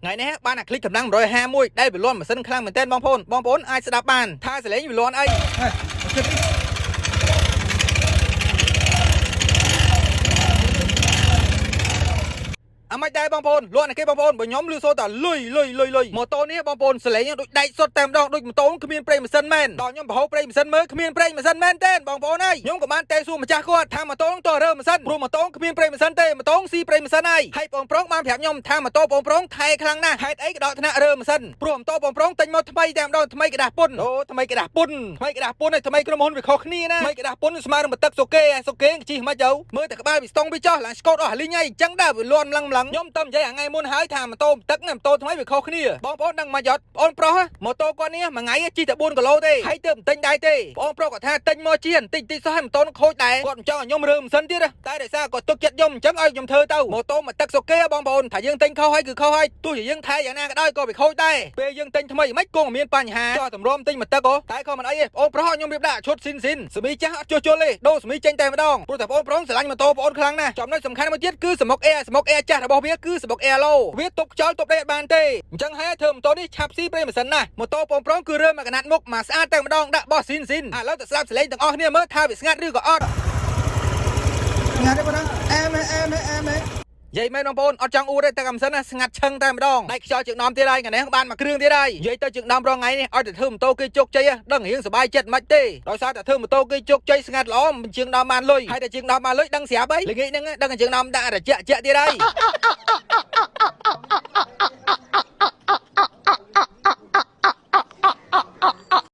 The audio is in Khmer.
ថ្ងៃនេះបានអាคลิกកម្លាំង151ដែលវាលាន់ម៉ាស៊ីនខ្លាំងមែនទែនបងប្អូនបងប្អូនអាចស្ដាប់បានថាសលេងវាលាន់អីអាមិនដែរបងប្អូនលក់ណាគេបងប្អូនបើខ្ញុំលឺសូរតែលុយលុយលុយលុយម៉ូតូនេះបងប្អូនសលេងដូចដែកសុតតែម្ដងដូចម៉ូតូគ្មានប្រេងម៉ាស៊ីនមែនដល់ខ្ញុំប្រហូរប្រេងម៉ាស៊ីនមើលគ្មានប្រេងម៉ាស៊ីនមែនទេបងប្អូនអើយខ្ញុំក៏បានតែសួរម្ចាស់គាត់ថាម៉ូតូនឹងតរើម៉ាស៊ីនព្រោះម៉ូតូគ្មានប្រេងម៉ាស៊ីនទេម៉ូតូស៊ីប្រេងម៉ាស៊ីនហើយហើយបងប្រុងបានប្រាប់ខ្ញុំថាម៉ូតូបងប្រុងថែខ្លាំងណាស់ហេតុអីក៏ដល់ថ្នាក់រើម៉ាស៊ីនព្រោះម៉ូតូបងប្រុងទិញមកថ្មីតែម្ដងថ្មីក្តាស់ពុនអូថ្មីក្តាស់ពុនថ្មីក្តាស់ពុនហើយថ្មីក្រុមហ៊ុនវាខុសគ្នាណាថ្មីក្តាស់ពុនស្មើនឹងបន្ទឹកសូកេសូកេជិះមិនទៅមើលតែក្បាលវាស្ទង់វាចោះឡើងស្កូតអស់លីងហើយអញ្ចឹងដែរវាលាន់ម្លឹងម្លឹងខ្ញុំតែនិយាយថ្ងៃមុនហើយថាម៉ូតូបន្ទឹកនិងម៉ូតូថ្មីវាខុសគ្នាបងប្អូនដឹងមកយត់បងប្រុសម៉ូតូគាត់នេះមួយថ្ងៃជិះតែ4គីឡូទេហើយទើបទិញដែរទេបងប្រុសគាត់ថាទិញមកជិះបន្តិចតិចសោះឲ្យម៉ូតូនឹងខូចដែរគាត់មិនចង់ឲ្យខ្ញុំរើម៉ាស៊ីនទៀតតែដោយសារគាត់ទុកចិត្តខ្ញុំអញ្ចឹងឲ្យខ្ញុំធ្វើទៅម៉ូតូមកទឹកសូកេបងប្អូនថាយើងទិញខុសហើយគឺខុសហើយទោះជាយើងថែយ៉ាងណាក៏ដោយក៏វាខូចដែរពេលយើងទិញថ្មីមិនគង់មានបញ្ហាចោះតម្រាំទិញមកទឹកហ៎តែក៏មិនអីទេបងប្រុសខ្ញុំរៀបដាក់ឈុតស៊ីនស៊ីនសមីចាស់អត់ជួសជុលទេដូរសមីចេញតែម្ដងព្រោះតែបងប្រុសស្រឡាញ់ម៉ូតូបងប្អូនខ្លាំងណាស់ចំណុចសំខាន់មួយទៀតគឺសមុក Air សមុក Air ចាស់របស់វាគឺសមុក Air Low វាទប់ខ្យល់ទប់ដីអត់បានទេអញ្ចឹងហើយធ្វើម៉ូតូនេះឆាប់ស៊ីប្រេងម៉ាស៊ីនណាស់ម៉ូតូបងប្រុសគឺរើមកកណាត់មុខមកស្អាតតែម្ដងដាក់បោះស៊ីនស៊ីនឥឡូវទៅស្ដាប់សលេងទាំងអស់គ្នាមើលថាវាស្ងាត់ឬក៏អត់ ស្ងាត់ទេបងណាអែមអែមអែម និយាយមែនបងប្អូនអត់ចង់អួតទេតែកំសិនណាស្ងាត់ឈឹងតែម្ដងដៃខ្យល់ជើងដំទៀតហើយថ្ងៃនេះបានមួយគ្រឿងទៀតហើយនិយាយទៅជើងដំរងថ្ងៃនេះឲ្យតែធ្វើម៉ូតូគេជោគជ័យដឹងរៀងសบายចិត្តមិនទេដោយសារតែធ្វើម៉ូតូគេជោគជ័យស្ងាត់ល្អមិនជើងដំបានលុយហើយតែជើងដំបានលុយដឹងស្រាប់អីល្ងាចហ្នឹងដឹងជើងដំដាក់រជាក់ជាក់ទៀតហើយ។